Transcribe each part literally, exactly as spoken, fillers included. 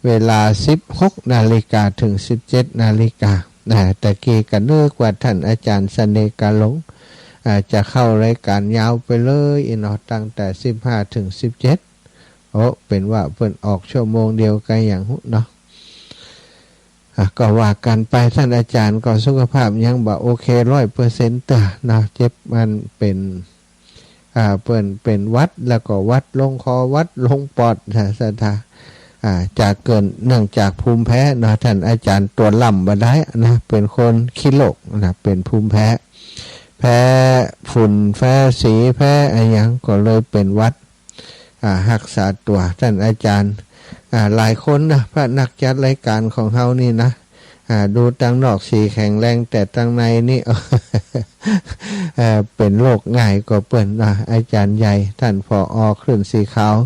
เวลาสิบหกนาฬิกาถึงสิบเจ็ดนาฬิกา อ่า ตะกี้ก็นึกว่าท่านอาจารย์เสน่ห์กาหลง อ่า จะเข้ารายการยาวไปเลยอี้เนาะ ตั้งแต่สิบห้าถึงสิบเจ็ด โอ้ เป๋นว่าเปิ้นออกชั่วโมงเดียวกั๋นหยังฮู้เนาะ อ่ะ ก็ว่ากั๋นไป ต้านอาจ๋ารย์ก็สุขภาพยังบ่โอเคร้อยเปอร์เซ็นต์เตื้อเนาะ เจ็บ มันเป๋น อ่า เปิ้นเป๋นหวัด แล้วก็หวัดลงคอ หวัดลงปอดนะ ศรัทธา อ่า จะเกิดเนื่องจากภูมิแพ้เนาะ ต้านอาจ๋ารย์ตั๋วล่ำบ่ได้นะ เป๋นคนขี้โรคนะ เป๋นภูมิแพ้ แพ้ฝุ่น แพ้สี แพ้อะหยัง ก็เลยเป๋นหวัด อ่า ฮักษาตั๋ว ต้านอาจ๋ารย์ อ่า หลายคนนะ พระนักจัดรายการของเฮานี่นะ อ่า ดูตังนอกสีแข็งแรง แต่ตังในนี่ เอ่อ เป๋นโรคง่ายกว่าเปิ้นนะ อาจ๋ารย์ใหญ่ ต้าน ผอ. คลื่นสีขาว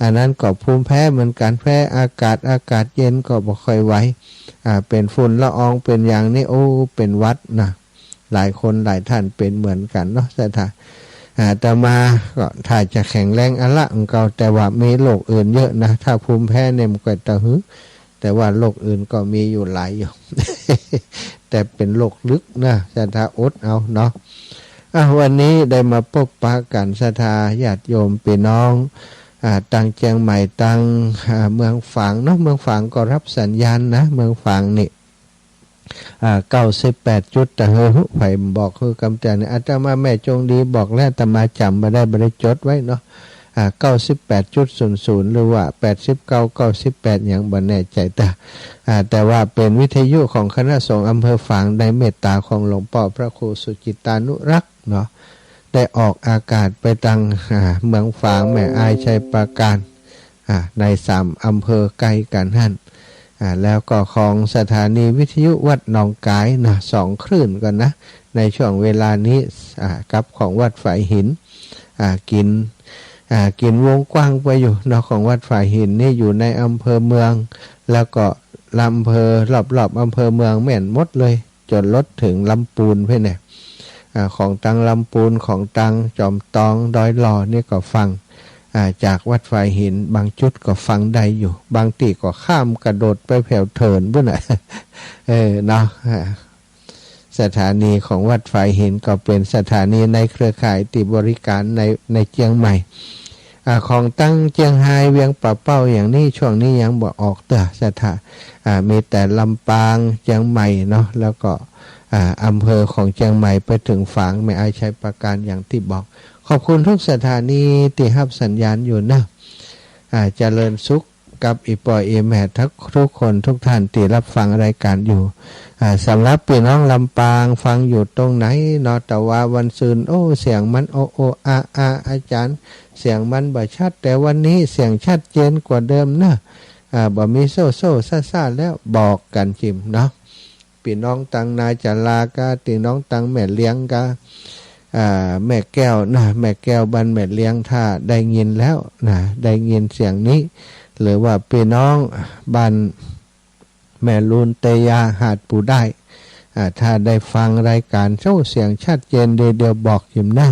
อันนั้นก็ภูมิแพ้เหมือนกั๋น แพ้อากาศ อากาศเย็นก็บ่ค่อยไหว อ่า เป๋นฝุ่นละออง เป๋นหยังนี่ โอ้ เป๋นหวัดนะ หลายคนหลายต้านเป๋นเหมือนกั๋นเนาะ ศรัทธา อาตมาก็ถ้าจะแข็งแรงอะละ มันก็ แต่ว่ามีโรคอื่นเยอะนะ ถ้าภูมิแพ้เนี่ยมันก็ตะหึ แต่ว่าโรคอื่นก็มีอยู่หลายอยู่ แต่เป๋นโรคลึกนะ ศรัทธาอดเอาเนาะ อ่ะ วันนี้ได้มาปบปะกั๋น ศรัทธาญาติโยมปี้น้อง อ่า ตังเจียงใหม่ ตัง อ่า เมืองฝางเนาะ เมืองฝางก็ฮับสัญญาณนะ เมืองฝางนี่ อ่า เก้าสิบแปดจุด ตะเฮอ หื้อ ใผบอกหื้อกำเตือนเนี่ย อาตมาแม่จงดีบอกแล้ว อาตมาจ๋ำบ่ได้ บ่ได้จดไว้เนาะ อ่า เก้าสิบแปดจุดศูนย์ศูนย์ หรือว่าแปดสิบเก้า เก้าสิบแปด หยังบ่แน่ใจ๋ แต่ อ่า แต่ว่าเป๋นวิทยุของคณะสงฆ์อำเภอฝาง ในเมตตาของหลวงป้อพระครูสุจิตตานุรักษ์เนาะ ได้ออกอากาศไปตัง อ่า เมืองฝาง แม่อาย ชัยปราการ อ่า ในสามอำเภอใก้กั๋นหั้น อ่า แล้วก็ของสถานีวิทยุวัดหนองก๋ายนะ สองคลื่นก่อนนะ ในช่วงเวลานี้ อ่า กับของวัดฝายหิน อ่า กิ๋น อ่า กิ๋นวงกว้างไปอยู่เนาะ ของวัดฝายหินนี่อยู่ในอำเภอเมือง แล้วก็อำเภอรอบๆ อำเภอเมืองแม่นหมดเลย จ๋นลดเถิงลำปูนเพ่นแหนะ อ่า ของตังลำปูน ของตังจอมตอง ดอยหล่อนี่ก็ฟัง อ่า จากวัดฝายหิน บางจุดก็ฟังได้อยู่ บางตี้ก็ข้ามกระโดดไปแผวเถินปู๊นน่ะ เออ เนาะ อ่า สถานีของวัดฝายหินก็เป๋นสถานีในเครือข่ายตี้บริการใน ในเจียงใหม่ อ่า ของตังเจียงฮาย เวียงป่าเป้าอย่างนี้ ช่วงนี้ยังบ่ออกเตื้อ ศรัทธา อ่า มีแต่ลำปาง เจียงใหม่เนาะ แล้วก็ อ่า อำเภอของเจียงใหม่ไปเถิงฝาง แม่อาย ชัยปราการ อย่างตี้บอก ขอบคุณทุกสถานีตี้ฮับสัญญาณอยู่นะ อ่า เจริญสุขกับอี่ป้ออี่แม่ทุกคนทุกท่านตี้ฮับฟังรายการอยู่ อ่า สำหรับปี้น้องลำปางฟังอยู่ตรงไหนเนาะ ตะวาวันซืน โอ้ เสียงมันโอโออาอา อาจ๋ารย์ เสียงมันบ่ชัด แต่วันนี้เสียงชัดเจนกว่าเดิมเนาะ อ่า บ่มีโซ่โซ่ซ่าซ่าแล้ว บอกกั๋นจิ่มเนาะ ปี้น้องตังนาจาราก้า ปี้น้องตังแม่เลี้ยงก้า อ่า แม่แก้วนะ แม่แก้วบ้านแม่เลี้ยง ถ้าได้ยินแล้วนะ ได้ยินเสียงนี้ หรือว่าปี้น้องบ้านแม่ลูน เตยา หาดปู่ด้าย อ่า ถ้าได้ฟังรายการ โอ้ เสียงชัดเจนดีเดียว บอกจิ่มนะ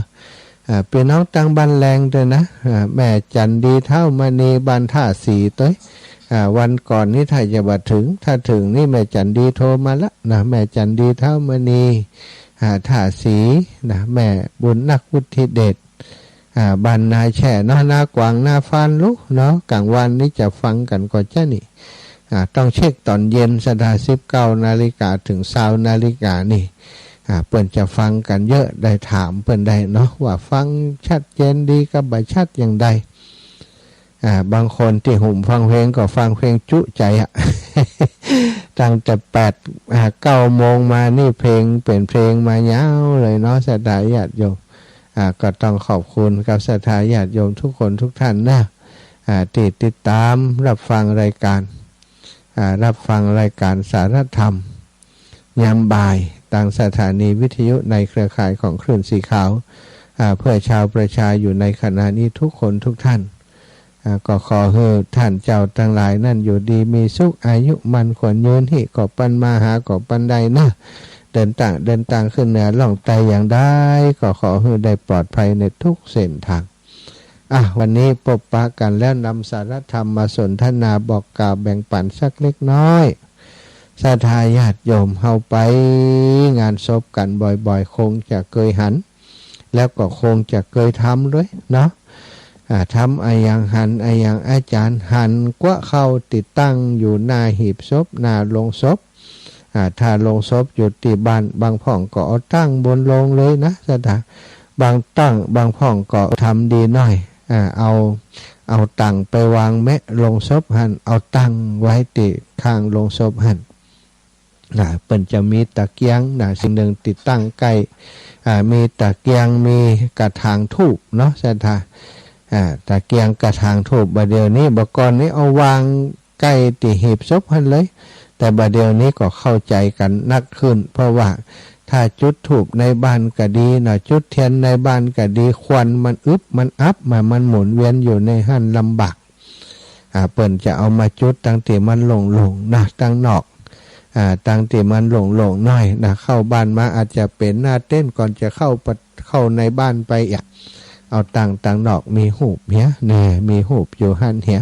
อ่า ปี้น้องตังบ้านแลงตวยนะ อ่า แม่จั๋นดี ท้าวมณี บ้านท่าสีตวย อ่า วันก่อนนี้ถ้าจะบ่เถิง ถ้าเถิงนี่แม่จั๋นดีโทรมาละนะ แม่จั๋นดี ท้าวมณี อ่า ท่าสีนะ แม่บุญนัก วุฒิเดช อ่า บ้านนาแช่เนาะ นากวาง นาฟานลูกเนาะ ก๋างวันนี้จะฟังกั๋นก่อจ๊ะนี่ อ่า ต้องเช็คต๋อนเย็น ศรัทธา สิบเก้านาฬิกาเถิงซาวนาฬิกานี่ อ่า เปิ้นจะฟังกั๋นเยอะ ได้ถามเปิ้นได้เนาะ ว่าฟังชัดเจนดีกับบ่ชัดอย่างใด อ่า บางคนตี้หุมฟังเพลงก็ฟังเพลงจุใจ๋อะ ตั้งแต่แปด อ่า เก้าโมงมานี่เพลงเป๋นเพลงมายาวเลยเนาะ ศรัทธาญาติโยม อ่า ก็ต้องขอบคุณกับศรัทธาญาติโยมทุกคนทุกท่านนะ อ่า ตี้ติดต๋ามฮับฟังรายการ อ่า ฮับฟังรายการสารธรรม ยามบ่าย ตางสถานีวิทยุในเครือข่ายของคลื่นสีขาว อ่า เพื่อชาวประชาอยู่ในขณะนี้ทุกคนทุกท่าน อ่า ก็ขอหื้อท่านเจ้าตังหลายนั้นอยู่ดีมีสุข อายุมั่นขวัญยืน ฮิก่อปันมา หาก่อปันได้นะ เดินตาง เดินตางขึ้นเหนือล่องใต้อย่างใด ก็ขอหื้อได้ปลอดภัยในทุกเส้นตาง อ่ะ วันนี้ปบปะกั๋นแล้ว นำสาระธรรมมาสนทนาบอกกล่าวแบ่งปั๋นสักเล็กน้อย ศรัทธาญาติโยม เฮาไปงานศพกั๋นบ่อยๆ คงจะเกยหัน แล้วก็คงจะเกยทำด้วยเนาะ อ่า ทำอะหยัง หันอะหยัง อาจ๋ารย์ หันกว้าข้าวตี้ตั้งอยู่หน้าหีบศพ หน้าโลงศพ อ่า ถ้าโลงศพอยู่ตี้บ้าน บางพ่องก็เอาตั้งบนโลงเลยนะ ศรัทธา บางตั้ง บางพ่องก็ทำดีหน้อย อ่า เอา เอาตั้งไปวางแมะโลงศพหั้น เอาตั้งไว้ตี้ข้างโลงศพหั้น นะ เปิ้นจะมีตะเกียงนะ สิ่งหนึ่งติดตั้งใก้ อ่า มีตะเกียง มีกระถางธูปเนาะ ศรัทธา อ่า ตะเกียงกระถางธูป บ่าเดี่ยวนี้ บ่าก่อนนี้เอาวางใก้ตี้หีบศพหั้นเลย แต่บ่าเดี่ยวนี้ก็เข้าใจ๋กั๋นนักขึ้น เพราะว่าถ้าจุดธูปในบ้านก็ดีนะ จุดเตียนในบ้านก็ดี ควันมันอึบมันอับมา มันหมุนเวียนอยู่ในหั้นลำบาก อ่า เปิ้นจะเอามาจุดตังตี้มันโล่งๆ นะ ตังนอก อ่า ตังตี้มันโล่งๆ หน้อยนะ เข้าบ้านมาอาจจะเป๋นหน้าเต็นท์ ก่อนจะเข้าปะ เข้าในบ้านไปอะ เอาตั้งตังนอก มีฮูปเหีย แน่ มีฮูปอยู่หั้นเหีย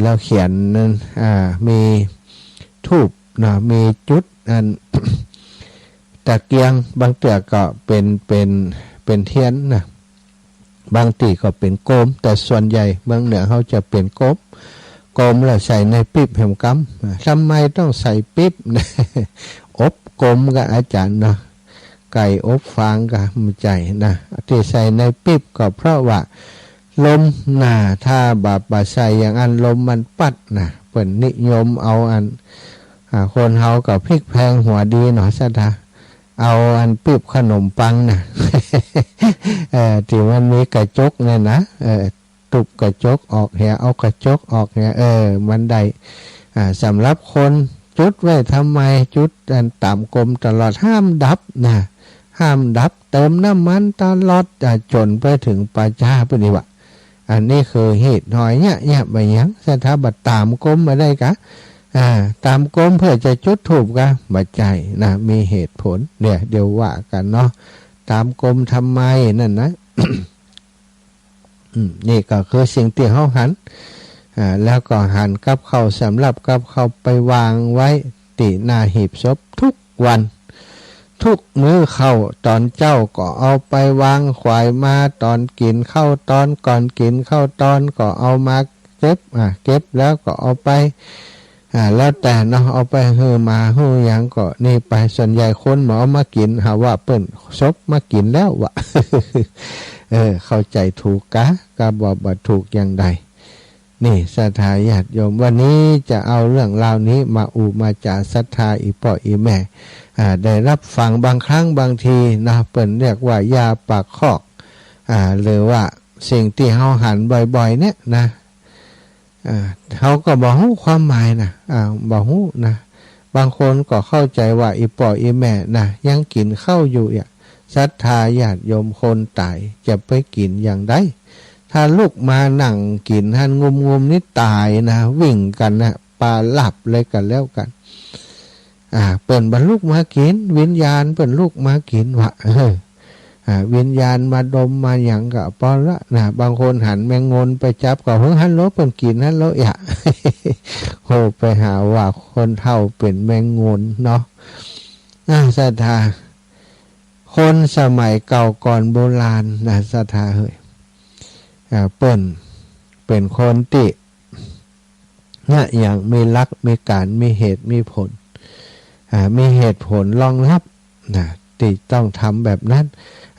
แล้วเขียนนั้น อ่า มีธูปนะ มีจุดอัน ตะเกียง บางเตื้อก็เป๋น เป๋น เป๋นเตียนนะ บางตี้ก็เป๋นกลม แต่ส่วนใหญ่เมืองเหนือเฮาจะเป๋นกลม กลมแล้วใส่ในปิ๊บแหมกำ ทำไมต้องใส่ปิ๊บนะ อบกลมกาอาจ๋ารย์เนาะ ไก่อบฟางกา บ่ใจ้นะ ตี้ใส่ในปิ๊บก็เพราะว่าลมนะ ถ้าบ่า บ่าใส่อย่างอั้น ลมมันปั๊ดนะ เปิ้นนิยมเอาอัน อ่า คนเฮาก็พลิกแพลงหัวดีเนาะ ศรัทธา เอาอันปิ๊บขนมปังนะ เออ ตี้มันมีกระจกเนี่ยนะ เออ ตุ๊บกระจกออกเหีย เอากระจกออกเหีย เออ มันได้ อ่า สำหรับคนจุดไว้ทำไม จุดอันต๋ามกลมตลอด ห้ามดับนะ ห้ามดับ เติมน้ำมันตลอด อ่า จ๋นไปเถิงป่าจ๊าปู้นนี่วะ อันนี้คือเหตุหอยเยียะเยียะ บ่าหยัง ศรัทธา บ่าต๋ามกลมบ่าได้กา อ่า ต๋ามกลมเปื้อจะจุดธูปกา บ่ใจ้นะ มีเหตุผล เดี๋ยว เดี๋ยวว่ากั๋นเนาะ ต๋ามกลมทำไมนั่นนะ อืม นี่ก็คือสิ่งตี้เฮาหัน อ่า แล้วก็หันกับข้าว สำรับกับข้าวไปวางไว้ตี้หน้าหีบศพทุกวัน ทุกมื้อข้าว ต๋อนเจ๊าก็เอาไปวางขวายมา ต๋อนกิ๋นข้าวตอน ก่อนกิ๋นข้าวตอนก็เอามาเก็บ อ่า เก็บแล้วก็เอาไป อ่า แล้วแต่เนาะ เอาไปหื้อหมาหื้อหยังก็นี่ไป ส่วนใหญ่คนบ่เอามากิ๋น หาว่าเปิ้นศพมากิ๋นแล้ววะ เออ เข้าใจ๋ถูกกา กาบ่ บ่ถูกอย่างใด นี่ศรัทธาญาติโยม วันนี้จะเอาเรื่องราวนี้มาอู้มาจ๋าศรัทธาอี่ป้ออี่แม่ อ่า ได้รับฟัง บางครั้งบางทีนะ เปิ้นเรียกว่ายาปากคอก อ่า หรือว่าสิ่งตี้เฮาหันบ่อยๆ เนี่ยนะ อ่า เฮาก็บ่ฮู้ความหมายนะ อ่า บ่ฮู้นะ บางคนก็เข้าใจ๋ว่าอี่ป้ออี่แม่นะ ยังกิ๋นข้าวอยู่อะ ศรัทธาญาติโยม คนต๋ายจะไปกิ๋นอย่างใด ถ้าลุกมานั่งกิ๋นหั้นงุมๆ นี่ต๋ายนะ วิ่งกั๋นนะ ปาลับเลยกั๋นแล้วกั๋น อ่า เปิ้นบ่ลุกมากิ๋น วิญญาณเปิ้นลุกมากิ๋นวะ เออ อ่า วิญญาณมาดมมาหยังก็ปอละนะ บางคนหันแมงงนไปจับก็ เฮ้ย หั้นโล เปิ้นกิ๋นหั้นโลอะ โห ไปหาว่าคนเฒ่าเป๋นแมงงนเนาะ อ่า ศรัทธา คนสมัยเก่าก่อนโบราณนะ ศรัทธาเฮย อ่า เปิ้นเป๋นคนตี้ เนี่ย อย่างมีหลักมีการ มีเหตุมีผล อ่า มีเหตุผลรองรับนะ ตี้ต้องทำแบบนั้น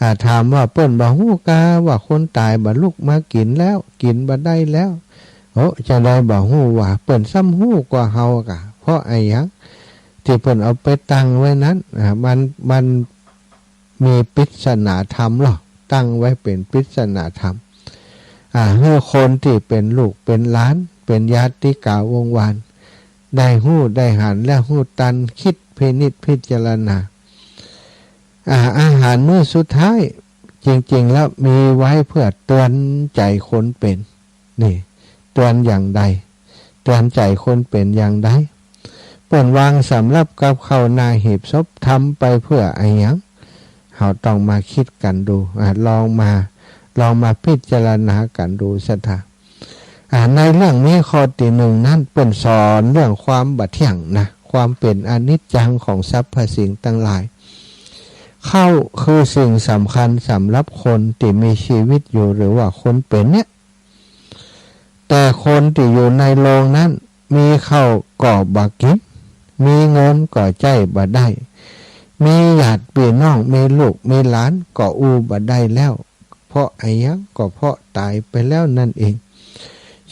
อ่า ถามว่าเปิ้นบ่ฮู้กาว่าคนต๋ายบ่ลุกมากิ๋นแล้ว กิ๋นบ่ได้แล้ว โอ้ จะได้บ่ฮู้วะ เปิ้นซ้ำฮู้กว่าเฮากา เพราะอะหยัง ตี้เปิ้นเอาไปตั้งไว้นั้น อ่า มัน มัน มีปริศนาธรรมลอ ตั้งไว้เป๋นปริศนาธรรม อ่า หื้อคนตี้เป๋นลูกเป๋นหลาน เป๋นญาติกาวงศ์วาน ได้ฮู้ได้หันและฮู้ตัน กึ๊ดพินิจพิจารณา อ่า อาหารมื้อสุดท้าย จริงๆ แล้วมีไว้เปื้อเตือนใจ๋คนเป๋น นี่ เตือนอย่างใด เตือนใจ๋คนเป๋นอย่างใด เปิ้นวางสำรับกับข้าวหน้าหีบศพ ทำไปเปื้ออะหยัง เฮาต้องมาคิดกั๋นดู อ่ะ ลองมา ลองมาพิจารณากั๋นดูศรัทธา อ่า ในเรื่องนี้ข้อตี้นึ่งนั้นเปิ้นสอนเรื่องความบ่เที่ยงนะ ความเป๋นอนิจจังของสรรพสิ่งตังหลาย ข้าวคือสิ่งสำคัญสำหรับคนตี้มีชีวิตอยู่ หรือว่าคนเป๋นเนี่ย แต่คนตี้อยู่ในโลงนั้น มีข้าวก็บ่กิ๋น มีเงินก็ใจ๊บ่ได้ มีญาติปี้น้อง มีลูก มีหลานก็อู้บ่ได้แล้ว เพราะอะหยัง ก็เพราะต๋ายไปแล้วนั่นเอง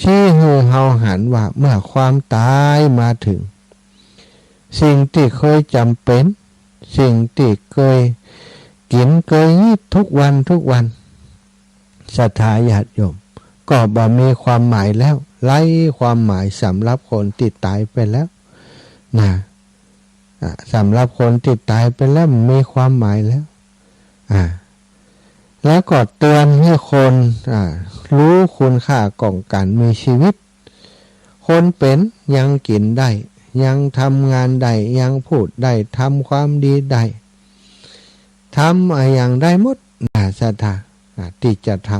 ชี้หื้อเฮาหันว่าเมื่อความต๋ายมาเถิง สิ่งตี้เกยจ๋ำเป๋น สิ่งตี้เกยกิ๋นเกยยีดทุกวันทุกวัน ศรัทธาญาติโยม ก็บ่มีความหมายแล้ว ไร้ความหมายสำหรับคนตี้ต๋ายไปแล้วนะ อ่ะ สำหรับคนตี้ต๋ายไปแล้วบ่มีความหมายแล้ว อ่ะ แล้วก็เตือนหื้อคน อ่ะ ฮู้คุณค่าของก๋านมีชีวิต คนเป๋นยังกิ๋นได้ ยังทำงานได้ ยังพูดได้ ทำความดีได้ ทำอะหยังได้หมดนะศรัทธา อ่ะ ตี้จะท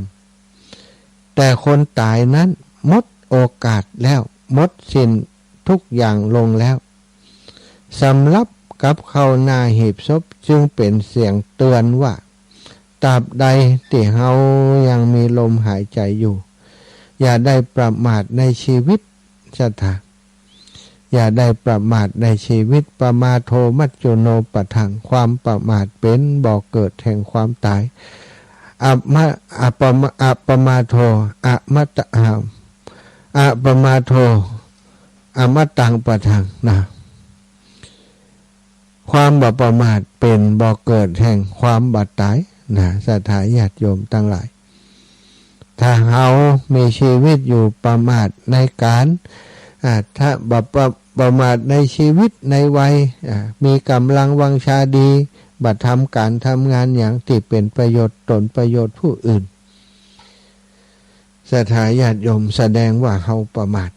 ำ แต่คนต๋ายนั้นหมดโอกาสแล้ว หมดสิ้นทุกอย่างลงแล้ว สำหรับกับเข้าหน้าหีบศพจึงเป๋นเสียงเตือนว่า ตราบใดตี้เฮายังมีลมหายใจ๋อยู่ อย่าได้ประมาทในชีวิต ศรัทธา อย่าได้ประมาทในชีวิต ปมาโท มัจจุโน ปะทัง ความประมาทเป๋นบ่อเกิดแห่งความต๋าย อัปมะ อัปปะมะ อัปปมาโท อมตะ อ่า อัปปมาโท อมตัง ปะทัง นะ ความบ่ประมาทเป๋นบ่อเกิดแห่งความบ่ต๋ายนะ ศรัทธาญาติโยมตังหลาย ถ้าเฮามีชีวิตอยู่ประมาทในก๋าน อ่า ถ้าบ่ประ ประมาทในชีวิตในวัย อ่า มีก๋ำลังวังชาดี บ่ทำก๋านทำงานหยังตี้เป๋นประโยชน์ต๋นประโยชน์ผู้อื่น ศรัทธาญาติโยม แสดงว่าเฮาประมาท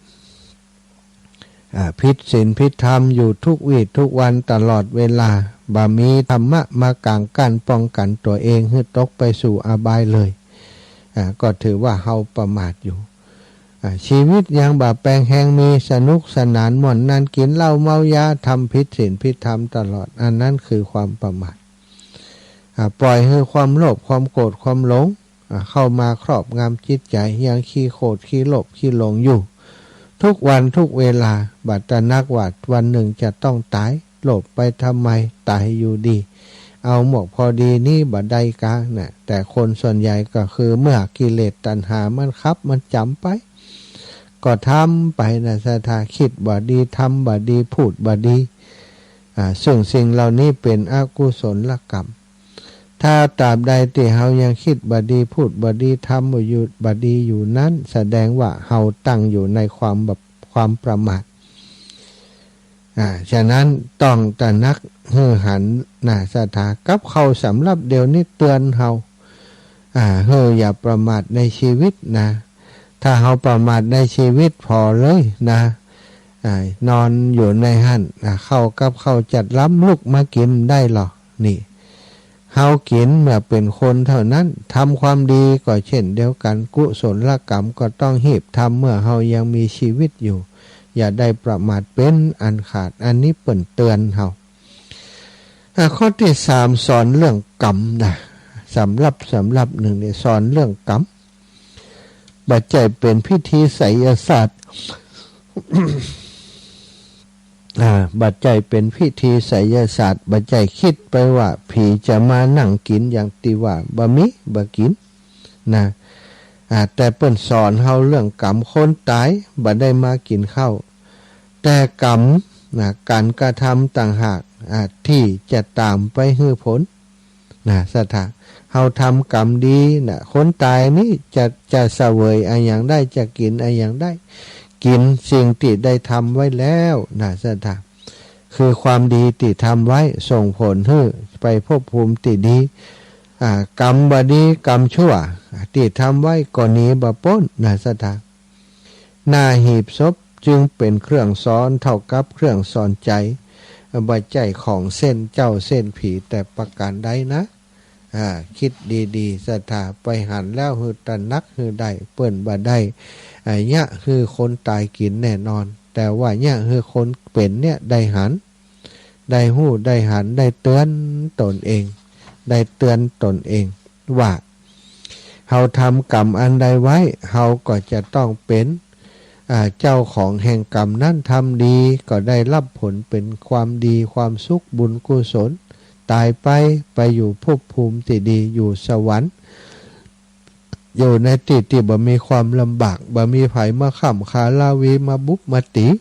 อ่า ผิดศีลผิดธรรมอยู่ทุกวีทุกวันตลอดเวลา บ่มีธรรมะมากางกั้นป้องกั๋นตั๋วเองหื้อตกไปสู่อบายเลย อ่า ก็ถือว่าเฮาประมาทอยู่ อ่า ชีวิตยังบ่แปงแฮงมี สนุกสนานม่วนนั่น กิ๋นเหล้าเมายา ทำผิดศีลผิดธรรมตลอด อันนั้นคือความประมาท อ่า ปล่อยหื้อความโลภ ความโกรธ ความหลง อ่า เข้ามาครอบงำจิตใจ๋ ยังขี้โกรธ ขี้โลภ ขี้หลงอยู่ ทุกวันทุกเวลา บ่ตระหนักว่าวันนึ่งจะต้องต๋าย โลภไปทำไม ต๋ายอยู่ดี เอาหมวกพอดีนี้บ่ได้กา นะ แต่คนส่วนใหญ่ก็คือเมื่อกิเลสตัณหามันขับมันจ๋ำไป ก็ทำไปนะศรัทธา กึ๊ดบ่ดี ทำบ่ดี พูดบ่ดี อ่า ซึ่งสิ่งเหล่านี้เป๋นอกุศลกรรม ถ้าตราบใดตี้เฮายังกึ๊ดบ่ดี พูดบ่ดี ทำบ่อยู่ บ่ดีอยู่นั้น แสดงว่าเฮาตั้งอยู่ในความแบบ ความประมาท อ่า ฉะนั้นต้องตระหนักหื้อหันนะศรัทธา กับเข้าสำหรับเดี๋ยวนี้เตือนเฮา อ่า หื้ออย่าประมาทในชีวิตนะ ถ้าเฮาประมาทในชีวิตผ่อเลยนะ อ่า นอนอยู่ในหั้น อ่า เข้ากับข้าวจัดลำ ลุกมากิ๋นได้หรอ นี่ เฮากิ๋นเมื่อเป๋นคนเต้านั้น ทำความดีก็เช่นเดียวกั๋น กุศลกรรมก็ต้องฮีบทำเมื่อเฮายังมีชีวิตอยู่ อย่าได้ประมาทเป๋นอันขาด อันนี้เปิ้นเตือนเฮา อ่ะ ข้อตี้สาม สอนเรื่องกรรมนะ สำหรับ สำหรับนึ่งนี่สอนเรื่องกรรม บ่ใจ้เป๋นพิธีไสยศาสตร์ อ่า บ่ใจ้เป๋นพิธีไสยศาสตร์ บ่ใจ้กึ๊ดไปว่าผีจะมานั่งกิ๋นอย่างตี้ว่า บ่มี บ่กิ๋น นะ อ่า แต่เปิ้นสอนเฮาเรื่องกรรม คนต๋ายบ่ได้มากิ๋นข้าว แต่กรรม นะ ก๋านกระทำต่างหาก อ่า ตี้จะต๋ามไปหื้อผล นะศรัทธา เฮาทำกรรมดีนะ คนต๋ายนี้จะ จะเสวยอะหยังได้ จะกิ๋นอะหยังได้ กิ๋นสิ่งตี้ได้ทำไว้แล้วนะศรัทธา คือความดีตี้ทำไว้ ส่งผลหื้อไปภพภูมิตี้ดี อ่า กรรมบ่ดี กรรมชั่ว ตี้ทำไว้ก็หนีบ่ป๊นนะศรัทธา หน้าหีบศพจึงเป๋นเครื่องสอนเต้ากับเครื่องสอนใจ๋ บ่ใจ้ของเส้นเจ้าเส้นผีแต่ประก๋านใดนะ อ่า กึ๊ดดีๆ ศรัทธา ไปหันแล้วหื้อตระหนักหื้อได้ เปิ้นบ่ได้ อ่า เยียะหื้อคนต๋ายกิ๋นแน่นอน แต่ว่าเยียะหื้อคนเป๋นเนี่ยได้หัน ได้ฮู้ ได้หัน ได้เตื๋อนตนเอง ได้เตื๋อนตนเอง ว่า เฮาทำกรรมอันใดไว้ เฮาก็จะต้องเป๋น อ่า เจ้าของแห่งกรรมนั้น ทำดีก็ได้ฮับผลเป๋นความดี ความสุข บุญกุศล ต๋ายไป ไปอยู่ภพภูมิตี้ดี อยู่สวรรค์ อยู่ในตี้ตี้บ่มีความลำบาก บ่มีใผมาค้ำคาราวี มาบุบมาตี๋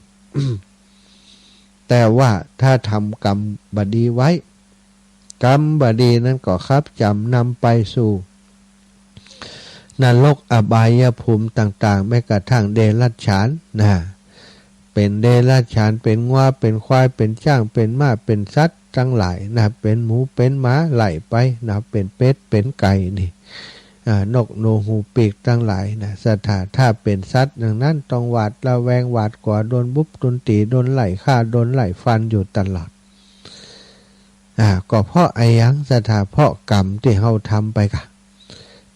แต่ว่าถ้าทำกรรมบ่ดีไว้ กรรมบ่ดีนั้นก็ครับจ๋ำนำไปสู่นรกอบายภูมิต่างๆ แม้กระทั่งเดรัจฉานนะ เป๋นเดรัจฉาน เป๋นงัว เป๋นควาย เป๋นจ๊าง เป๋นม้า เป๋นสัตว์ตังหลายนะ เป๋นหมู เป๋นหมา ไล่ไปนะ เป๋นเป็ด เป๋นไก่นี่ อ่า นกหนูหูปีกตังหลายนะ ศรัทธา ถ้าเป๋นสัตว์อย่างนั้นต้องหวาดระแวง หวาดกั๋ว โดนบุบ โดนตี๋ โดนไล่ฆ่า โดนไล่ฟันอยู่ตลอด อ่า ก็เพราะอะหยัง ศรัทธา เพราะกรรมตี้เฮาทำไปกะ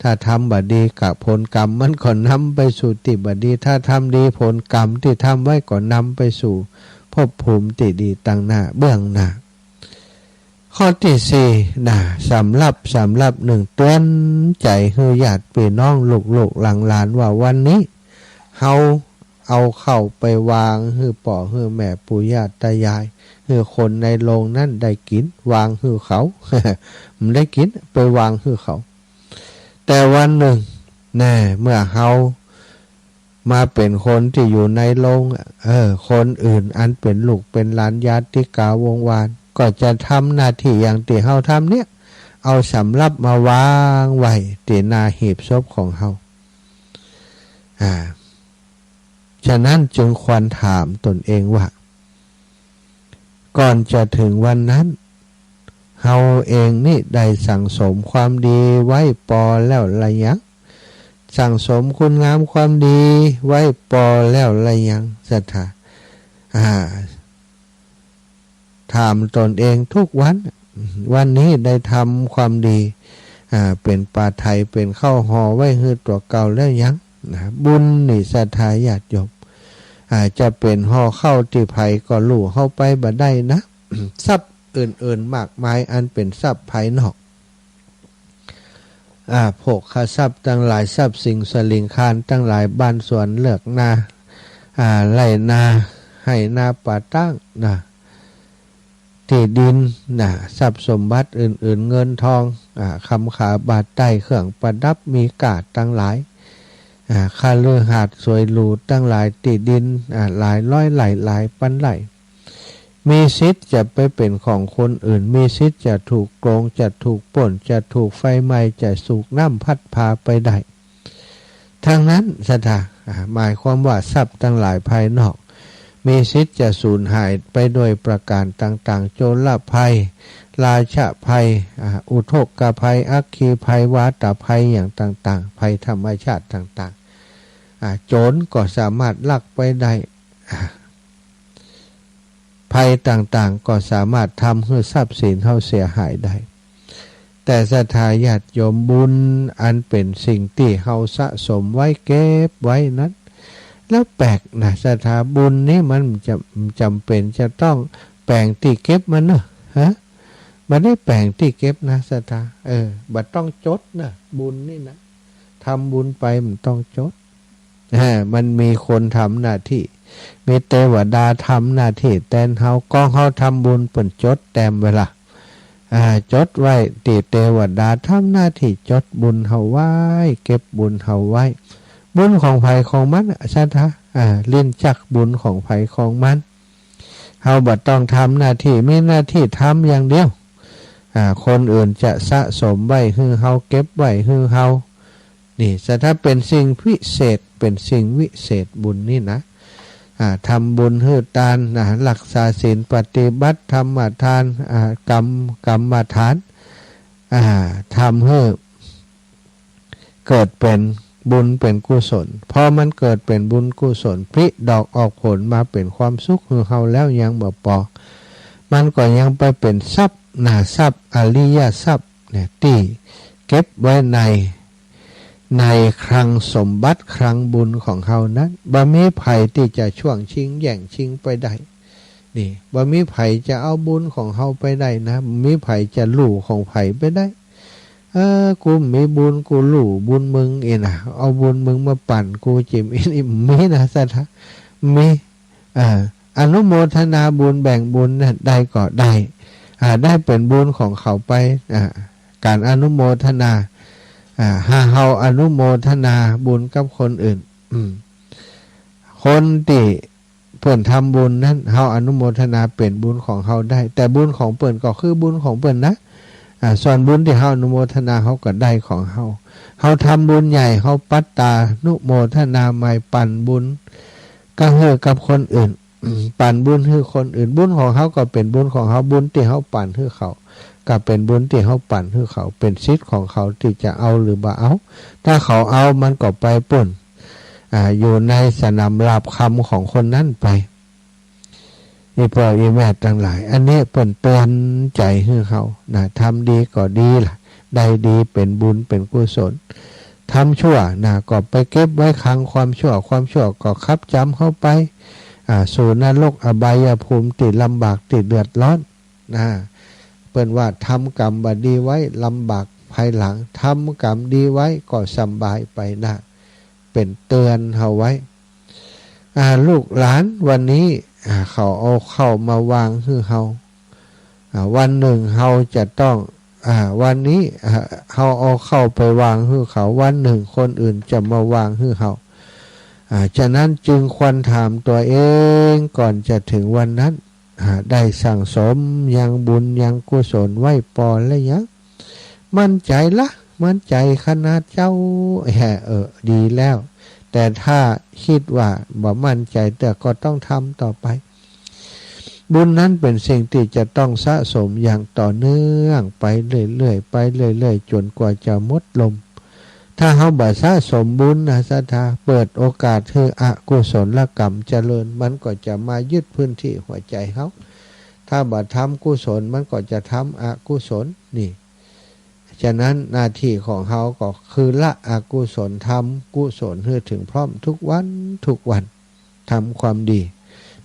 ถ้าทำบ่ดีกะ ผลกรรมมันก็นำไปสู่ตี้บ่ดี ถ้าทำดี ผลกรรมตี้ทำไว้ก็นำไปสู่ภพภูมิตี้ดีตังหน้า เบื้องหน้า ข้อตี้สี่นะ สำหรับ สำหรับนึ่ง เตื๋อนใจ๋หื้อญาติปี้น้อง ลูกๆ หลานๆ ว่าวันนี้ เฮาเอาข้าวไปวางหื้อป้อหื้อแม่ ปู่ย่าต๋ายาย หื้อคนในโฮงนั้นได้กิ๋น วางหื้อเขา มันได้กิ๋น ไปวางหื้อเขา แต่วันนึ่ง แน่ เมื่อเฮามาเป๋นคนตี้อยู่ในโฮง เออ คนอื่นอันเป๋นลูกเป๋นหลาน ญาติกาวงศ์วาน ก็จะทำหน้าตี้อย่างตี้เฮาทำเนี่ย เอาสำรับมาวางไว้ตี้หน้าหีบศพของเฮา อ่า ฉะนั้นจึงควรถามตนเองว่า ก่อนจะถึงวันนั้น เฮาเองนี่ได้สั่งสมความดีไว้ปอแล้วละยัง สั่งสมคุณงามความดีไว้ปอแล้วละยัง ศรัทธา อ่า ถามตนเองทุกวัน วันนี้ได้ทำความดี อ่า เป๋นปาไถ เป๋นข้าวห่อไว้หื้อตั๋วเก่าแล้วยัง นะ บุญนี่ ศรัทธาญาติโยม อ่า จะเป๋นห่อข้าวตี้ใผก็ฮู้ เฮาไปบ่ได้นะ ทรัพย์อื่นๆ มากมาย อันเป๋นทรัพย์ภายนอก อ่า โภคทรัพย์ตังหลาย ทรัพย์สินสะหลิงคารตังหลาย บ้านสวนเฮือนนา อ่า ไฮ่นา ไฮ่นาป่าตางนะ ตี้ดินนะ ทรัพย์สมบัติอื่นๆ เงินทอง อ่า คำขาวบาทไต้ เครื่องประดับมีค่าตังหลาย อ่า คฤหาสน์สวยหรูตังหลาย ตี้ดิน อ่า หลายร้อยไร่ หลายปันไร่ มีสิทธิ์จะไปเป๋นของคนอื่น มีสิทธิ์จะถูกโกง จะถูกปล้น จะถูกไฟไหม้ จะถูกน้ำพัดพาไปได้ ทั้งนั้น ศรัทธา อ่า หมายความว่าทรัพย์ตังหลายภายนอก มีสิทธิ์จะสูญหายไปโดยประการต่างๆ โจรภัย ราชภัย อ่า อุทกภัย อัคคีภัย วาตภัยอย่างต่างๆ ภัยธรรมชาติต่างๆ อ่า โจรก็สามารถลักไปได้ อ่า ภัยต่างๆ ก็สามารถทำหื้อทรัพย์สินเฮาเสียหายได้ แต่ศรัทธาญาติโยม บุญอันเป๋นสิ่งตี้เฮาสะสมไว้ เก็บไว้นั้น แล้วแปลกนะ ศรัทธา บุญนี่มันจะ จ๋ำเป๋นจะต้องแป๋งตี้เก็บมันเนาะ ฮะ บ่ได้แป๋งตี้เก็บนะ ศรัทธา เออ บ่ต้องจดนะ บุญนี่นะ ทำบุญไปบ่ต้องจด อ่า มันมีคนทำหน้าตี้ มีเตวดาทำหน้าตี้แตนเฮา ก่อนเฮาทำบุญเปิ้นจดแต้มไว้ละ อ่า จดไว้ตี้เตวดาทำหน้าตี้จดบุญเฮาไว้ เก็บบุญเฮาไว้ บุญของใผของมันอะ ศรัทธา อ่า ลิ้นจักบุญของใผของมัน เฮาบ่ต้องทำหน้าตี้ มีหน้าตี้ทำอย่างเดียว อ่า คนอื่นจะสะสมไว้หื้อเฮา เก็บไว้หื้อเฮา นี่ ศรัทธา เป๋นสิ่งพิเศษ เป๋นสิ่งวิเศษบุญนี่นะ อ่า ทำบุญหื้อตานนะ รักษาศีล ปฏิบัติธรรมทาน อ่า กรรม กรรมฐาน อ่า ทำหื้อเกิดเป๋นบุญเป๋นกุศล พอมันเกิดเป๋นบุญกุศล ผลิดอกออกผลมาเป๋นความสุขหื้อเฮาแล้วยังบ่ปอ มันก็ยังไปเป๋นทรัพย์นะ ทรัพย์อริยทรัพย์ เนี่ย ตี้เก็บไว้ใน ในคลังสมบัติคลังบุญของเฮานั้น บ่มีใผตี้จะช่วงชิงแย่งชิงไปได้ นี่ บ่มีใผจะเอาบุญของเฮาไปได้นะ บ่มีใผจะลู่ของใผไปได้ เออ กูมีบุญ กูลู่บุญมึงเองนะ เอาบุญมึงมาปันกูจิ่ม อีนี่มีนะ ศรัทธา มี อ่า อนุโมทนาบุญแบ่งบุญเนี่ยได้ก็ได้ อ่า ได้เป๋นบุญของเขาไป อ่า ก๋านอนุโมทนา อ่า หากเฮาอนุโมทนาบุญกับคนอื่น อืม คนตี้เปิ้นทำบุญนั้น เฮาอนุโมทนาเป๋นบุญของเฮาได้ แต่บุญของเปิ้นก็คือบุญของเปิ้นนะ อ่า ส่วนบุญตี้เฮาอนุโมทนา เฮาก็ได้ของเฮา เฮาทำบุญใหญ่ เฮาปัตตานุโมทนาใหม่ ปันบุญ ก็หื้อกับคนอื่น อืม ปันบุญหื้อคนอื่น บุญของเฮาก็เป๋นบุญของเฮา บุญตี้เฮาปันหื้อเขา ก็เป๋นบุญตี้เฮาปันหื้อเขา เป๋นสิทธิ์ของเขาตี้จะเอาหรือบ่เอา ถ้าเขาเอามันก็ไปปู้น อ่า อยู่ในสนามราบคำของคนนั้นไป อีป้ออีแม่ตังหลาย อันนี้เปิ้นเตือนใจ๋หื้อเฮานะ ทำดีก็ดีล่ะ ได้ดีเป๋นบุญเป๋นกุศล ทำชั่วนะ ก็ไปเก็บไว้คลังความชั่ว ความชั่วก็ขับจ๋ำเฮาไป อ่า สู่นรกอบายภูมิตี้ลำบากตี้เดือดร้อนนะ เปิ้นว่าทำกรรมบ่ดีไว้ลำบากภายหลัง ทำกรรมดีไว้ก็สำบายไปนะ เปิ้นเตือนเฮาไว้ อ่า ลูกหลานวันนี้ อ่า เขาเอาข้าวมาวางหื้อเฮา อ่า วันหนึ่งเฮาจะต้อง อ่า วันนี้ อ่า เฮาเอาข้าวไปวางหื้อเขา วันหนึ่งคนอื่นจะมาวางหื้อเฮา อ่า ฉะนั้นจึงควรถามตัวเองก่อนจะถึงวันนั้น อ่า ได้สั่งสมยังบุญยังกุศลไว้ปอและยัง มั่นใจ๋ละ มั่นใจ๋ขนาดเจ้า แฮ่ เออ ดีแล้ว แต่ถ้าคิดว่าบ่มั่นใจ๋เตื้อก็ต้องทำต่อไป บุญนั้นเป๋นสิ่งตี้จะต้องสะสมอย่างต่อเนื่องไปเรื่อยๆ ไปเรื่อยๆ จ๋นกว่าจะหมดลม ถ้าเฮาบ่สะสมบุญนะศรัทธา เปิดโอกาสหื้ออกุศลกรรมเจริญ มันก็จะมายึดพื้นตี้หัวใจ๋เฮา ถ้าบ่ทำกุศลมันก็จะทำอกุศลนี่ ฉะนั้นหน้าตี้ของเฮาก็คือละอกุศล ทำกุศลหื้อเถิงพร้อมทุกวันทุกวัน ทำความดี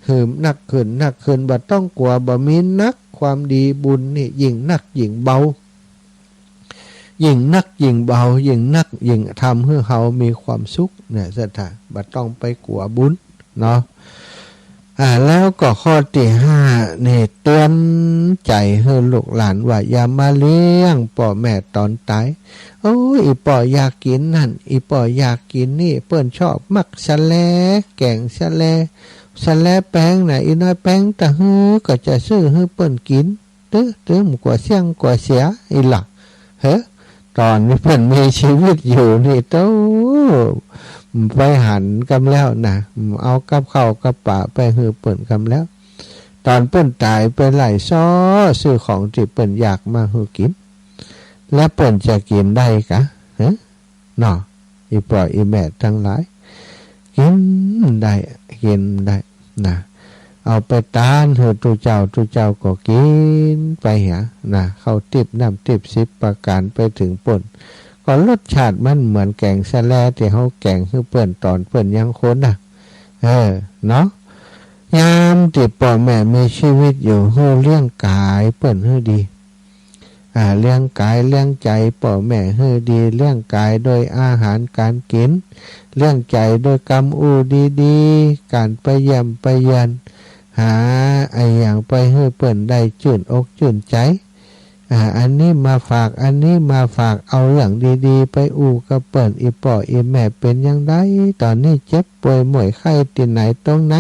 หื้อนักขึ้นนักขึ้น บ่ต้องกั๋ว บ่มีนัก ความดีบุญนี่ยิ่งนักยิ่งเบา ยิ่งนักยิ่งเบา ยิ่งนักยิ่งทำหื้อเฮามีความสุขเนี่ยศรัทธา บ่ต้องไปกั๋วบุญเนาะ อ่า แล้วก็ข้อตี้ห้านี่ เตือนใจ๋หื้อลูกหลานว่าอย่ามาเลี้ยงป้อแม่ต๋อนต๋าย โอ้ย อี่ป้ออยากกิ๋นนั่น อี่ป้ออยากกิ๋นนี่ เปิ้นชอบมักสะแล แก๋งสะแล สะแลแปงน่ะ อี่น้อยแปงตะหื้อก็จะซื้อหื้อเปิ้นกิ๋น ตื้อ ตื้อ บ่กั๋วเสี้ยงกั๋วเสีย อี่หละ เฮ้อ ต๋อนนี้เปิ้นมีจีวิตอยู่นี่ โต้ ไปหันกำแล้วนะ เอากับข้าวกับป๋าไปหื้อเปิ้นกำแล้ว ต๋อนเปิ้นต๋ายไปไล่ซ้อซื้อของตี้เปิ้นอยากมาหื้อกิ๋น แล้วเปิ้นจะกิ๋นได้กา เฮ้อ เนาะ อี่ป้ออี่แม่ตังหลาย กิ๋นได้ กิ๋นได้นะ เอาไปตานหื้อตุ๊เจ้า ตุ๊เจ้าก็กิ๋นไปเหียนะ ข้าวติ๊บน้ำติ๊บสิบประก๋านไปเถิงปู้น ก็รสชาติมันเหมือนแก๋งสะแลตี้เฮาแก๋งหื้อเปิ้นต๋อนเปิ้นยังคนน่ะ เออ เนาะ ยามตี้ป้อแม่มีจีวิตอยู่ หื้อเลี้ยงก๋ายเปิ้นหื้อดี อ่า เลี้ยงก๋ายเลี้ยงใจ๋ป้อแม่หื้อดี เลี้ยงก๋ายโดยอาหารก๋านกิ๋น เลี้ยงใจ๋โดยกำอู้ดีๆ ก๋านไปเยี่ยมไปเยือน หาอะหยังไปหื้อเปิ้นได้จื้นอกจื้นใจ๋ อ่า อันนี้มาฝาก อันนี้มาฝาก เอาเรื่องดีๆ ไปอู้กับเปิ้น อี่ป้ออี่แม่เป๋นอย่างใด ต๋อนนี้เจ็บป่วยม่วยไข้ตี้ไหนต๋งไหน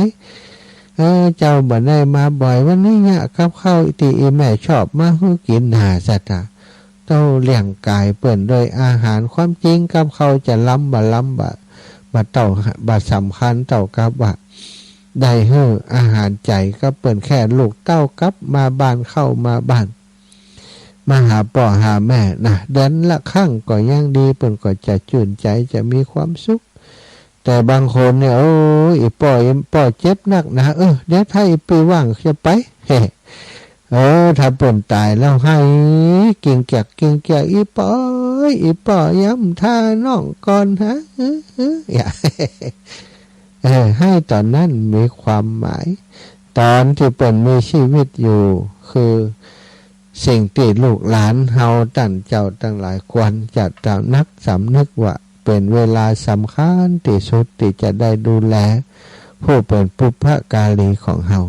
เออ เจ้าบ่ได้มาบ่อย วันนี้เยียะกับข้าวตี้อี่แม่ชอบมาหื้อกิ๋น น่าศรัทธา โต้เลี้ยงก๋ายเปิ้นโดยอาหาร ความจริงกับข้าวจะล้ำบ่ล้ำบ่ บ่เต้า บ่สำคัญเต้ากับว่า ได้หื้ออาหารใจ๋กับเปิ้นแค่ลูกเต้ากับมาบ้าน เข้ามาบ้าน มาหาป้อหาแม่นะ เดือนละครั้งก็ยังดี เปิ้นก็จะจื้นใจ๋ จะมีความสุข แต่บางคนเนี่ย โอ้ย อี่ป้อ อี่ป้อเจ็บนักนะ เออ เดี๋ยวถ้าอี่ปี้ว่างจะไป เฮ้ เออ ถ้าเปิ้นต๋ายแล้วไห้ กริ้งแกรกกริ้งแกรก อี่ป้อเอ๋ย อี่ป้อ ย้ำท่าน้องก่อนหา เออ เออ อย่า เออ ไห้ต๋อนนั้นมีความหมาย ต๋อนตี้เปิ้นมีชีวิตอยู่ คือสิ่งตี้ลูกหลานเฮาต้านเจ้าตังหลายควรจะตระหนักสำนึกว่าเป๋นเวลาสำคัญตี้สุดตี้จะได้ดูแลผู้เป๋นบุพการีของเฮา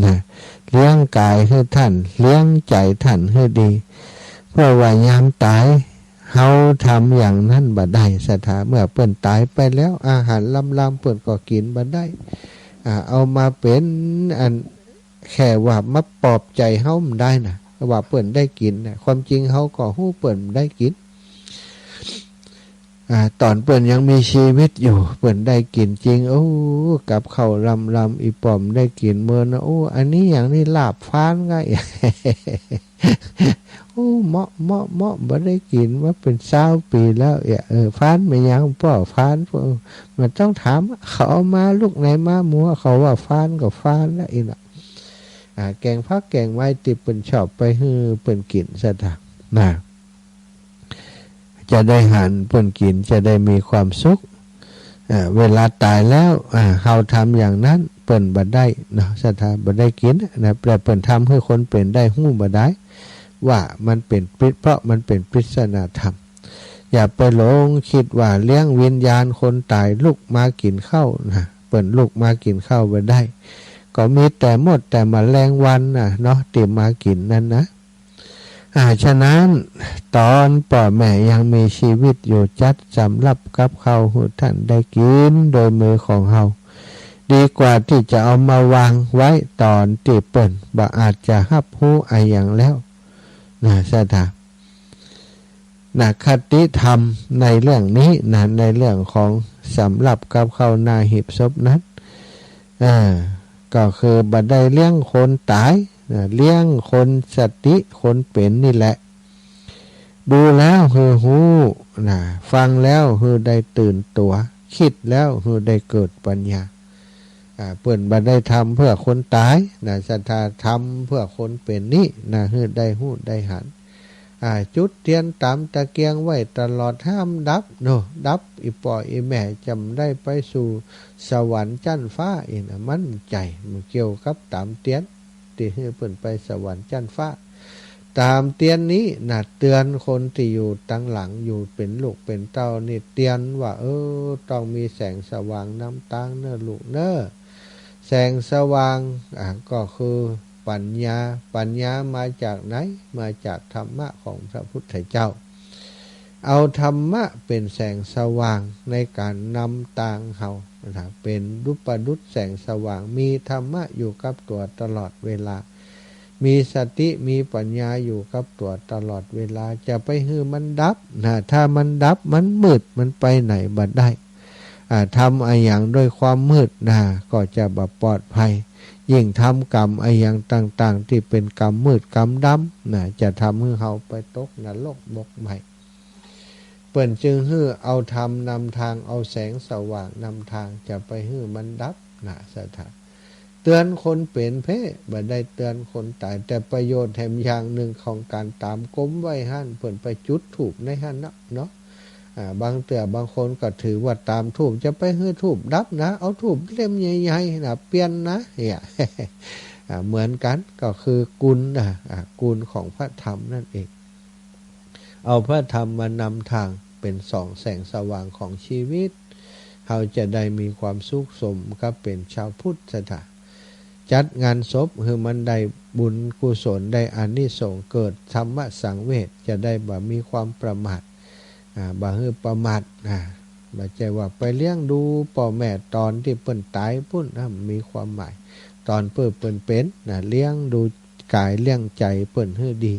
นะ เลี้ยงก๋ายหื้อต้าน เลี้ยงใจ๋ต้านหื้อดี เพราะว่ายามต๋าย เฮาทำอย่างนั้นบ่ได้ ศรัทธา เมื่อเปิ้นต๋ายไปแล้ว อาหารลำๆ เปิ้นก็กิ๋นบ่ได้ อ่า เอามาเป๋นอัน แค่ว่ามาปลอบใจ๋เฮาบ่ได้นะ ว่าเปิ้นได้กิ๋นนะ ความจริงเฮาก็ฮู้เปิ้นบ่ได้กิ๋น อ่า ต๋อนเปิ้นยังมีชีวิตอยู่ เปิ้นได้กิ๋นจริง โอ้ กับข้าวลำๆ อี่ป้อบ่ได้กิ๋นเมินนะ โอ้ อันนี้อย่างนี้ลาบฟานก็ โอ้ เหมาะ เหมาะ เหมาะ บ่ได้กิ๋นมาเป๋นซาวปี๋แล้ว เออ เออ ฟานแม่นหยังป้อ ฟาน เออ บ่ต้องถาม เขาเอามาลูกไหนมาหมู่ เขาว่าฟานก็ฟานแล้ว อี่น่ะ อ่า แก๋งผักแก๋งไม้ตี้เปิ้นชอบไปหื้อเปิ้นกิ๋น ศรัทธา นะ จะได้หันเปิ้นกิ๋น จะได้มีความสุข อ่า เวลาต๋ายแล้ว อ่า เฮาทำอย่างนั้น เปิ้นบ่ได้เนาะ ศรัทธา บ่ได้กิ๋นนะ แต่เปิ้นทำหื้อคนเป๋นได้ฮู้บ่ได้ ว่ามันเป๋นปริศ เพราะมันเป๋นปริศนาธรรม อย่าไปหลงกึ๊ดว่าเลี้ยงวิญญาณคนต๋ายลุกมากิ๋นข้าวนะ เปิ้นลุกมากิ๋นข้าวบ่ได้ ก็มีแต่มดแต่แมลงวันน่ะเนาะ ตี้มากิ๋นนั้นนะ อ่า ฉะนั้น ต๋อนป้อแม่ยังมีชีวิตอยู่ จัดสำรับกับข้าวหื้อต้านได้กิ๋นโดยมือของเฮา ดีกว่าตี้จะเอามาวางไว้ต๋อนตี้เปิ้นบ่อาจจะฮับฮู้อะหยังแล้ว นะ ศรัทธา นะ คติธรรมในเรื่องนี้นะ ในเรื่องของสำรับกับข้าวหน้าหีบศพนั้น เออ ก็คือบ่ได้เลี้ยงคนต๋ายนะ เลี้ยงคนสติ คนเป๋นนี่แหละ ดูแล้วหื้อฮู้นะ ฟังแล้วหื้อได้ตื่นตั๋ว กึ๊ดแล้วหื้อได้เกิดปัญญา อ่า เปิ้นบ่ได้ทำเพื่อคนต๋ายนะ ศรัทธา ทำเพื่อคนเป๋นนี่นะ หื้อได้ฮู้ได้หัน อ่า จุดเตียนต๋ามตะเกียงไว้ตลอด ห้ามดับเนาะ ดับอี่ป้ออี่แม่จะบ่ได้ไปสู่สวรรค์จั๊นฟ้า อี่น่ะ มันใจ๋ มันเกี่ยวกับต๋ามเตียน ตี้หื้อเปิ้นไปสวรรค์จั๊นฟ้า ต๋ามเตียนนี้นะ เตือนคนตี้อยู่ตังหลัง อยู่เป๋นลูกเป๋นเต้านี่ เตือนว่า เออ ต้องมีแสงสว่างนำตางเน่อลูกเน่อ แสงสว่าง อ่า ก็คือปัญญา ปัญญามาจากไหน มาจากธรรมะของพระพุทธเจ้า เอาธรรมะเป๋นแสงสว่างในก๋านนำตางเฮานะ เป๋นดุปดุษแสงสว่าง มีธรรมะอยู่กับตั๋วตลอดเวลา มีสติ มีปัญญาอยู่กับตั๋วตลอดเวลา จะไปหื้อมันดับนะ ถ้ามันดับ มันมืด มันไปไหนบ่ได้ อ่า ทำอะหยังด้วยความมืดนะ ก็จะบ่ปลอดภัย ยิ่งทำกรรมอะหยังต่างๆ ตี้เป๋นกรรมมืดกรรมดำนะ จะทำหื้อเฮาไปตกนรกหมกไหม้ เปิ้นจึงหื้อเอาธรรมนำตาง เอาแสงสว่างนำตาง จะไปหื้อมันดับนะ ศรัทธา เตือนคนเป๋นเพ่ บ่ได้เตือนคนต๋าย แต่ประโยชน์แถมอย่างนึ่งของก๋านต๋ามกมไว้หั้น เปิ้นไปจุดธูปในหั้นน่ะเนาะ อ่า บางเตื้อบางคนก็ถือว่าต๋ามธูป จะไปหื้อธูปดับนะ เอาธูปเล่มใหญ่ๆ นะ เปลี่ยนนะ เนี่ย อ่า เหมือนกั๋น ก็คือกุณนะ อ่า กุณของพระธรรมนั่นเอง เอาพระธรรมมานำตาง เป๋นส่องแสงสว่างของชีวิต เฮาจะได้มีความสุขสมกับเป๋นชาวพุทธ ศรัทธา จัดงานศพหื้อมันได้บุญกุศล ได้อานิสงส์ เกิดธรรมสังเวช จะได้บ่มีความประมาท อ่า บ่หื้อประมาท อ่า บ่ใจ้ว่าไปเลี้ยงดูป้อแม่ต๋อนตี้เปิ้นต๋ายปู๊นนะ มีความหมาย ต๋อนเปิ้นเป๋นนะ เลี้ยงดูก๋ายเลี้ยงใจ๋เปิ้นหื้อดี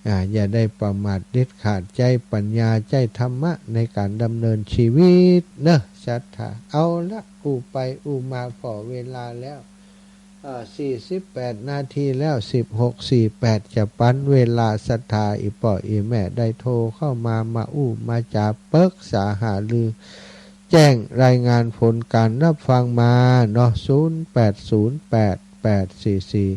อ่า อย่าได้ประมาทเด็ดขาด ใจ๊ปัญญา ใจ๊ธรรมะในก๋านดำเนินชีวิตเน่อ ศรัทธา เอาละ อู้ไปอู้มาผ่อเวลาแล้ว เอ่อ สี่สิบแปดนาทีแล้ว สิบหกสี่แปด จะปั๋นเวลาศรัทธาอี่ป้ออี่แม่ได้โทรเข้ามา มาอู้มาจ๋า ปรึกษาหารือ แจ้งรายงานผลก๋านรับฟังมาเนาะ ศูนย์แปดศูนย์แปดแปดสี่สี่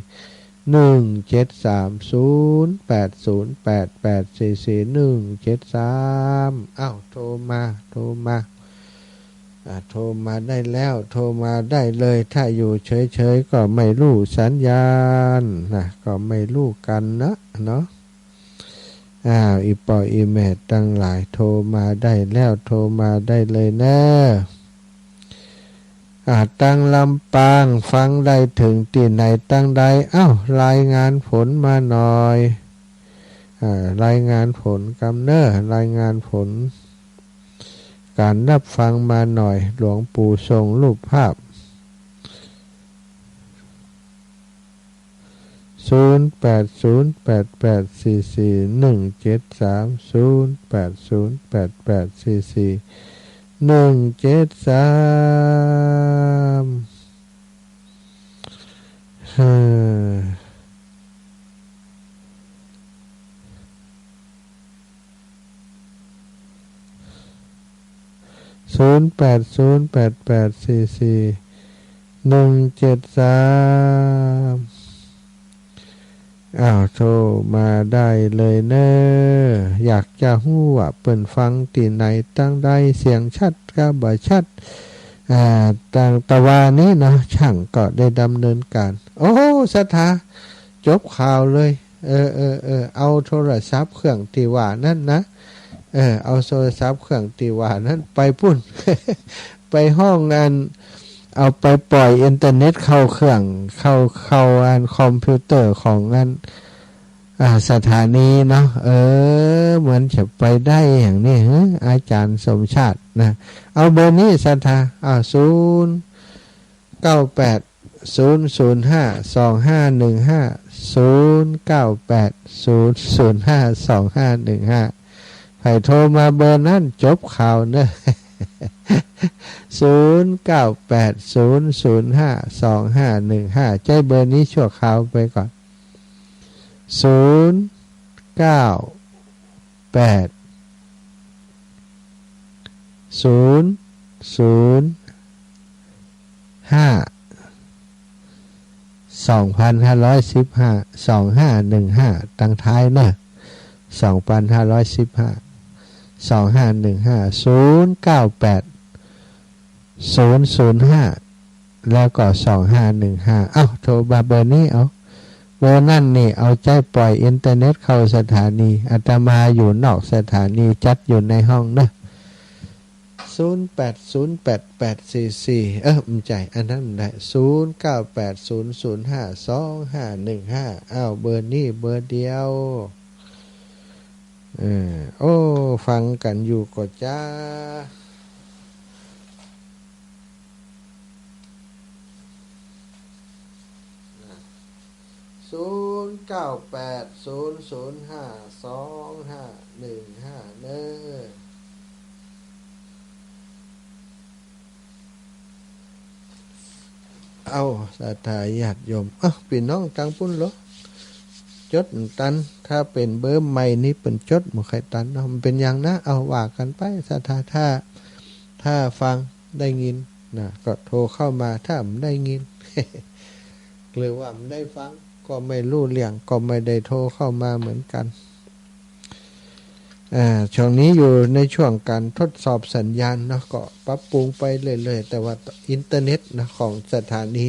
หนึ่งเจ็ดสาม ศูนย์แปดศูนย์แปดแปดสี่สี่หนึ่งเจ็ดสาม อ้าว โทรมา โทรมา อ่า โทรมาได้แล้ว โทรมาได้เลย ถ้าอยู่เฉยๆ ก็ไม่ฮู้สัญญาณนะ ก็ไม่ฮู้กันนะ เนาะ อ้าว อี่ป้ออี่แม่ตังหลาย โทรมาได้แล้ว โทรมาได้เลยเน่อ อ่า ตังลำปาง ฟังได้เถิงตี้ไหนตังใด อ้าว รายงานผลมาหน่อย อ่า รายงานผลกำเน่อ รายงานผล การรับฟังมาหน่อย หลวงปู่ส่งรูปภาพ ศูนย์แปดศูนย์แปดแปดสี่สี่หนึ่งเจ็ดสาม ศูนย์แปดศูนย์แปดแปดสี่สี่หนึ่งเจ็ดสาม เฮ้อ ศูนย์แปดศูนย์แปดแปดสี่สี่หนึ่งเจ็ดสาม อ้าว โทรมาได้เลยเน่อ อยากจะฮู้ว่าเปิ้นฟังตี้ไหนตังใด เสียงชัดกาบ่ชัด อ่า ตังตะวานี้เนาะ ช่างก็ได้ดำเนินการ โอ้ ศรัทธา จบข่าวเลย เออ เออ เออ เอาโทรศัพท์เครื่องตี้ว่านั้นนะ เออ เอาโทรศัพท์เครื่องตี้ว่านั้นไปปู้น ไปฮ้องอัน เอาไปปล่อยอินเทอร์เน็ตเข้าเครื่อง เข้า เข้าอันคอมพิวเตอร์ของอัน อ่า สถานีเนาะ เออ เหมือนจะไปได้อย่างนี้ ฮะ อาจารย์สมชาตินะ เอาเบอร์นี้ ศรัทธา อ่า ศูนย์เก้าแปด ศูนย์ศูนย์ห้า สองห้าหนึ่งห้า ศูนย์เก้าแปด ศูนย์ศูนย์ห้า สองห้าหนึ่งห้า ใผโทรมาเบอร์นั้นจบข่าวเน่อ ศูนย์เก้าแปด ศูนย์ศูนย์ห้า สองห้าหนึ่งห้า ใจ๊เบอร์นี้ชั่วคราวไปก่อน ศูนย์เก้าแปด ศูนย์ศูนย์ห้า สองพันห้าร้อยสิบห้า สองห้าหนึ่งห้า ตังท้ายเน่อ สองพันห้าร้อยสิบห้า สองห้าหนึ่งห้า ศูนย์เก้าแปด ศูนย์ศูนย์ห้า แล้วก็ สองห้าหนึ่งห้า เอ้า โทรมาเบอร์นี้เอา เบอร์นั้นนี่เอาใจ๊ปล่อยอินเทอร์เน็ตเข้าสถานี อาตมาอยู่นอกสถานี จัดอยู่ในห้องเน่อ ศูนย์แปดศูนย์แปดแปดสี่สี่ เออ บ่ใจ้ อันนั้นได้ ศูนย์เก้าแปด ศูนย์ศูนย์ห้า สองห้าหนึ่งห้า อ้าว เบอร์นี้เบอร์เดียว เออ โอ้ ฟังกั๋นอยู่ก่อจ๊ะ ศูนย์เก้าแปด ศูนย์ศูนย์ห้า สองห้าหนึ่งห้า เน่อ เอ้า ศรัทธาญาติโยม เอ้า ปี้น้องตังปู้นเหรอ จดตัน ถ้าเป๋นเบอร์ใหม่นี่เปิ้นจดบ่ค่อยตันเนาะ มันเป๋นหยังนะ เอ้า ว่ากั๋นไป ศรัทธา ถ้า ถ้าฟังได้ยินนะ ก็โทรเข้ามา ถ้าบ่ได้ยิน หรือว่าบ่ได้ฟัง ก็ไม่รู้เรื่อง ก็ไม่ได้โทรเข้ามาเหมือนกั๋น อ่า ช่วงนี้อยู่ในช่วงการทดสอบสัญญาณเนาะ ก็ปรับปรุงไปเรื่อยๆ แต่ว่าอินเทอร์เน็ตนะ ของสถานี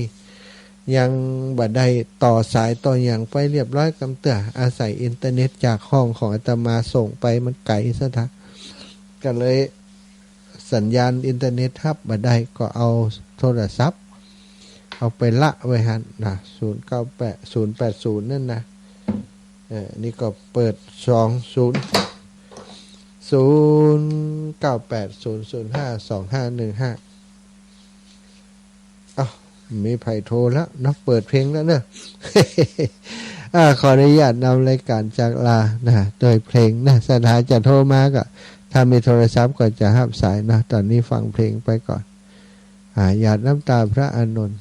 ยังบ่ได้ต่อสายต่อหยังไปเรียบร้อยกำเตื้อ อาศัยอินเทอร์เน็ตจากห้องของอาตมาส่งไป มันไก๋ ศรัทธา ก็เลย สัญญาณอินเทอร์เน็ตฮับบ่ได้ ก็เอาโทรศัพท์ เอาไปละไว้หั้นนะ ศูนย์เก้าแปด ศูนย์แปดศูนย์ นั่นนะ เออ นี่ก็เปิด สองศูนย์ ศูนย์เก้าแปด ศูนย์ศูนย์ห้า สองห้าหนึ่งห้า อ้าว มีใผโทรแล้วเนาะ เปิดเพลงแล้วเนอะ อ่า ขออนุญาตนำรายการจากลานะ โดยเพลงนะ ศรัทธาจะโทรมาก็ ถ้ามีโทรศัพท์ก็จะฮับสายนะ ตอนนี้ฟังเพลงไปก่อน อ่า หยาดน้ำตาพระอานนท์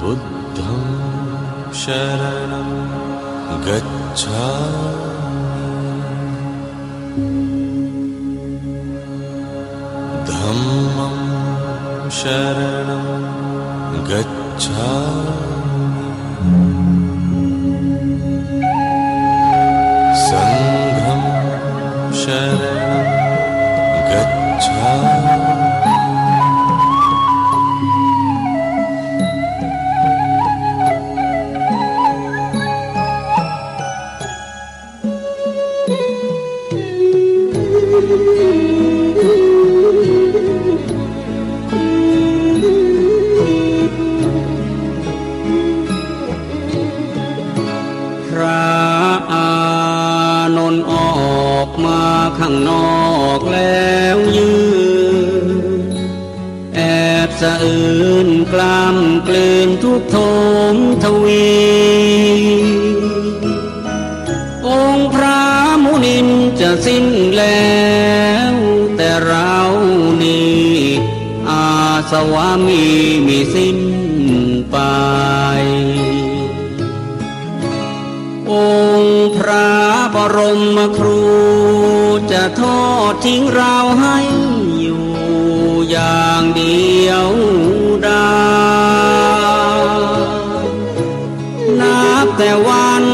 बुद्धं शरणं गच्छामि। धम्मं शरणं गच्छामि। सङ्घं शरणं गच्छामि। พระอานนท์ออกมาข้างนอกแล้วยืน แอบสะอื้นกล้ำกลืนทุกข์โทมทวี องค์พระมุนินจะสิ้นแล้ว แต่เรานี้อาสวะมีมิสิ้นไป องค์พระบรมครูจะทอดทิ้งเราให้อยู่อย่างเดียวดาย นับแต่วัน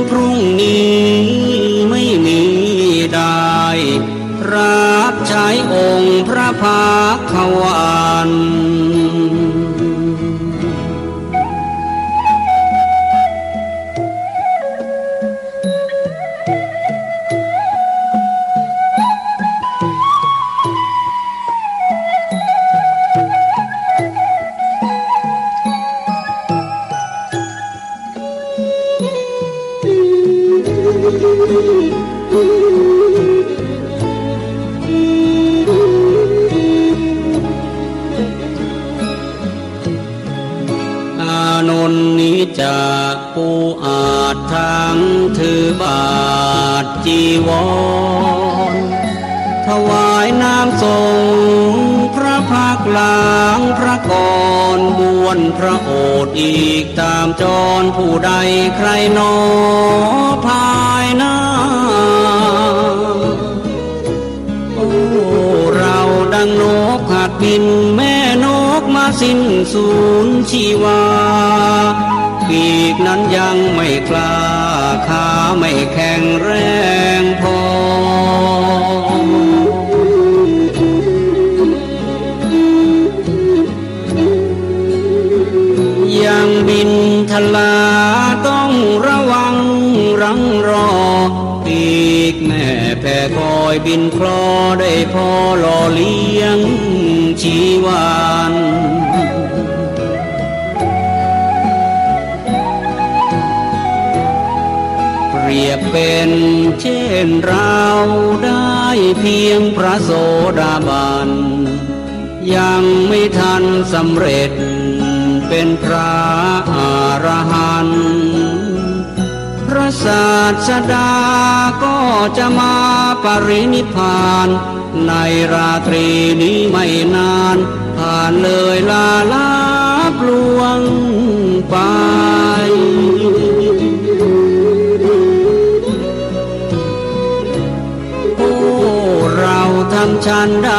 พรุ่งนี้ไม่มีได้รับใช้องค์พระภักขวัน อานนท์นี้จะปูอาดทั้งถือบาตรจีวร ถวายน้ำสงฆ์พระพักตร์ล้างพระกร บ้วนพระโอษฐ์อีกตามจร ผู้ใดใครหนอภายหน้า โอ้ เราดังนกหัดบิน แม่นกมาสิ้นสูญชีวา ปีกนั้นยังไม่กล้า ขาไม่แข็งแรงพอ ยังบินทลาต้องระวังรังรอ ปีกแม่แผ่คอยบินคลอ ได้พอหล่อเลี้ยงชีวัน เปรียบเป็นเช่นเราได้เพียงพระโสดาบัน ยังไม่ทันสำเร็จเป็นพระอรหันต์ พระศาสดาก็จะมาปรินิพพาน ในราตรีนี้ไม่นาน ผ่านเลยลาลับล่วงไป โอ้ เราทำฉันใด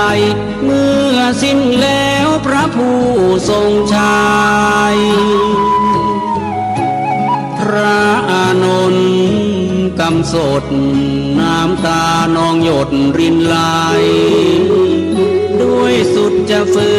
เมื่อสิ้นแล้วพระผู้ทรงชัย พระอานนท์กำสด น้ำตานองหยดรินไหล ด้วยสุดจะฝื